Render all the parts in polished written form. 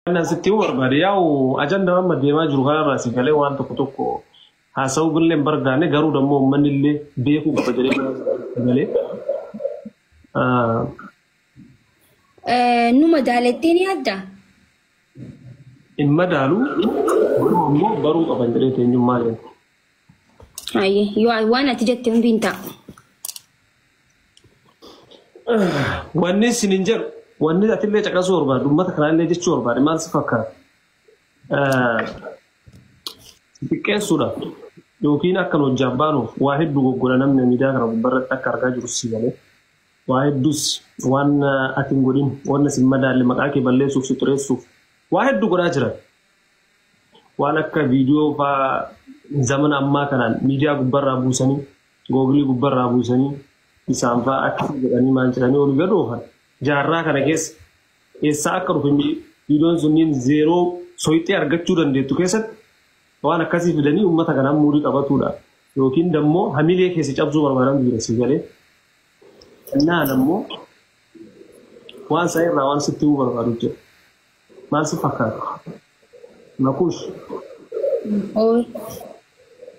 Waan sitti himuu barbaade yaa'u ajandaa amma deemaa jiru kanarraa si galee waan tokko tokko haasa'uu billee hin barbaanne, garuu dammoo uummanni illee beekuu qaba jedhee galee. Nu madaalettee ni yaaddaa? Hin madaalu, garuu ammoo baruu qaban jedhee eenyummaa jedhu. Hayyee, yoo waan ati jette hundi hin taa'u. Wanni isin hin jedhu, wanni atillee caqasuu barbaadu, uummata kanaallee jechuu barbaade maal si fakkaata? Xiqqeessuudhaaf yookiin akka nu hojjaan baanuuf waa hedduu goggola namni miidiyaa kana gubbaarratti akka argaa jiru si galee. Waa hedduus waan ati hin godhin, waan si madaalle maqaa kee balleessuuf si xureessuuf waa hedduu godhaa jiran. Waan akka viidiyoo fa'aa zamana ammaa kanaan miidiyaa gubbaarraa buusanii, googilii gubbaarraa buusanii, isaan fa'aa akkasii jedhanii maal jedhanii ol gad oofan. Jaarraa kana keessa eessaa akka dhufe viidiyoon sunniin zeeroo soyixee argachuu dandeettu keessatti waan akkasii fidanii uummata kanaan muurii qabatuudha. Yookiin dammoo hamilee keessa cabsuu barbaadan jira si galee. Innaan ammoo waan isaa irraa waan sitti himuu barbaadu jira. Maal si fakkaata? Makuush. Ooyi.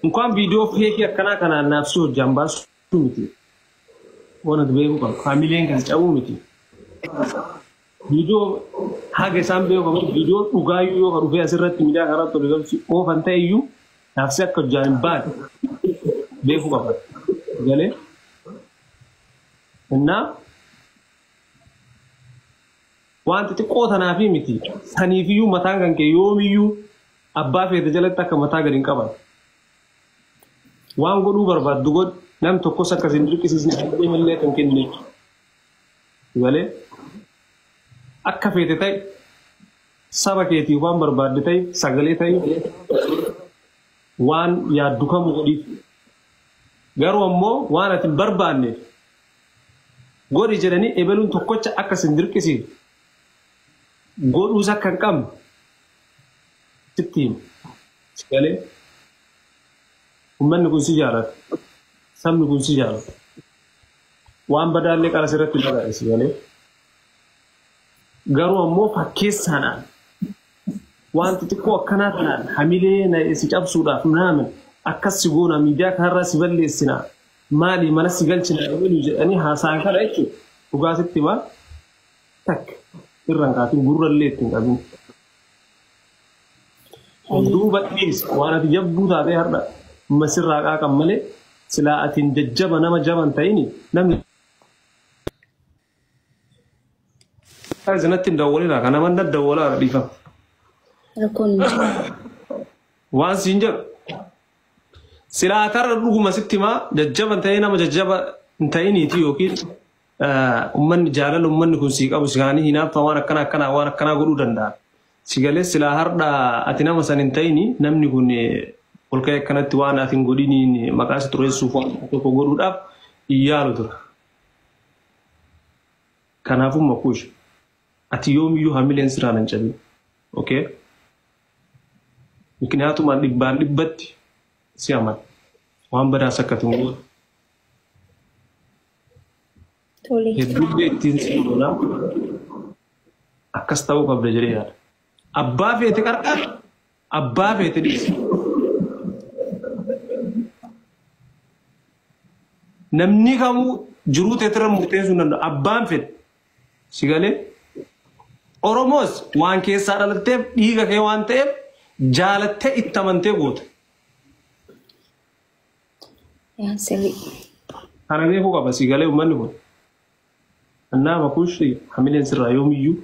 Inkaan viidiyoo feekii akkanaa kanaan naaf si hojjaan baasuu miti. Waan ati beekuu qabdu. Hamileen kan cabuu miti. Viidiyoo haga isaan beeku qaban viidiyoo dhugaayyuu yoo ka dhufee asirratti miidiyaa kanarratti ol galchu oofan ta'e iyyuu naafsi akka hojjaan hin baane beekuu qaban. Galee. Innaa waan xixiqqoo tanaafi miti. Saniifiyyuu mataan kan kee yoomiyyuu abbaa feete jalatti akka mataa gadi hin qaban. Waan godhuu barbaaddu godhi, nam tokkos akka sin dirqisiisne illee kan kenne. Galee akka feete ta'e, saba keetiif waan barbaadde ta'e, sagalee ta'e, waan yaaddu kamuu godhiif. Garuu ammoo waan ati hin barbaanne godhi jedhanii ebeluun tokkocha akka sin dirqisiifne godhuus akka hin qabne sitti hima. Galee uummanni kun si jaalata. Sabni kun si jaalata. Waan badaallee qara sirratti hin agarre si galee. Garuu ammoo fakkeessaadhaan waan xixiqqoo akkanaa kanaan hamilee si cabsuudhaaf naamin akkas si goona, miidiyaa kanarraa si balleessina, maali mana si galchina ebeluu jedhanii haasa'an kana jechuudha. Dhugaa sitti himaa, takka irraan kaatiin gurrallee ittiin qabin. Duuba dhiis, waan ati jabduu taatee har'a masirraa qaaqan malee silaa atiin jajjaba nama jaban ta'ini namni isinatti hin dawwalina kan nama dawwalaa dhiifama. Rakkoon hin jiru. Waan siin jedhu, silaa tarra dhuguma sitti himaa jajjaba ta'ee nama jajjaba hin ta'iniiti yookiin uummanni jaalala uummanni kun sii qabu si kaanii hinaaffaa waan akkanaa akkanaa waan akkanaa godhuu danda'a. Si galee silaa har'a ati nama san hin ta'ini namni kun ol ka'ee akkanatti waan ati hin godhiniin maqaa si xureessuuf waan tokko godhuudhaaf hin yaalu ture. Kanaafuu Makuush, ati yoomiyyuu hamileen sirraan hin cabin. Okay? Mikniyaatumaan dhibbaan dhibbatti si amana. Waan badaas akka ati hin goone. Tole. Hedduullee ittiin si godha. Akkas ta'uu qabda jedhee yaada. Abbaa feete qarqaar, abbaa feete dhiisi. Namni kamuu jiruu teetirra murteessuu hin danda'u. Abbaan fedhe. Si galee? Oromoos waan keessaa dhalatteef, dhiiga kee waan ta'eef, jaalattee itti amantee goota. Yaa sirrii. Kana beekuu qaba si galee uummanni kun. Annaa Makuush, hamileen sirraa yoomiyyuu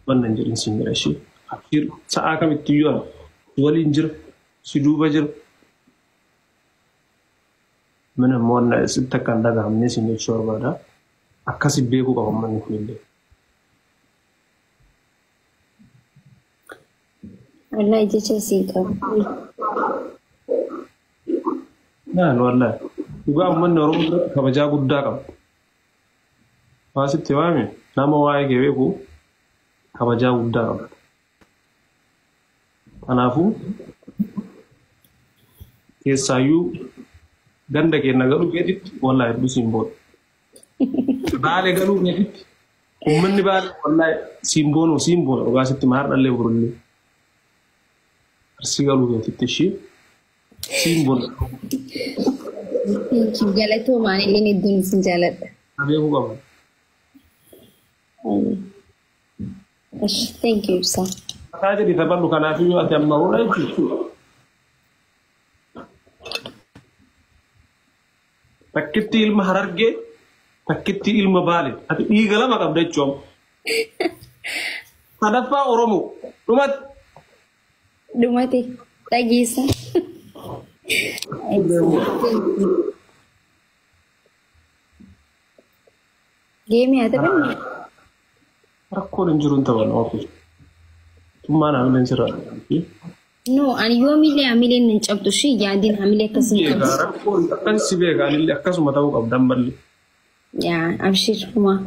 wannan jedhin siin jedha ishee. Abshir, sa'aa kamittiyyuu ani si waliin jira, si duuba jira. Mana immoo sitti akka hin dhagahamne siin jechuu barbaada. Akkasi beekuu qaba uummanni kun illee. Wallahi jecha sii qabu. Naan wallahi. Dhugaa uummanni Oromoo biratti kabajaa guddaa qaba. Waa sitti waame, nama waa'ee kee beeku kabajaa guddaa qaba. Kanaafuu keessaayyuu ganda keenya galuu keetitti wallahi hedduu siin booda. Baalee galuu keetitti Uummanni Baalee wallaahi siin boonu, siin boona dhugaa sitti maar dhallee burullee. Arsii galuu keetitti ishii siin boona. Thank you. Galatoomaan illee hedduun isin jaaladha. Beekuu qaba. Thank you, Ibsaa. Mataa jedhi taphannu kanaafiyyuu ati amma roodha jechuudha. Takkitti ilma Harargee, takkitti ilma Baale. Ati dhiiga lama qabda jechuudha. Sadaffaa Oromoo. Dhumatti. Dhumate dhageessa. Geemii haa taphannu. Rakkoon hin jiru hin taphannu. Okay. Tummaan hamileen sirraa. No, ani yoomillee hamileen hin cabdu ishee yaadiin hamilee akkasii hin qabdu. Rakkoon akkas si beeka anillee akkasuma ta'uu qabda ammallee. Yaa abshir humaa.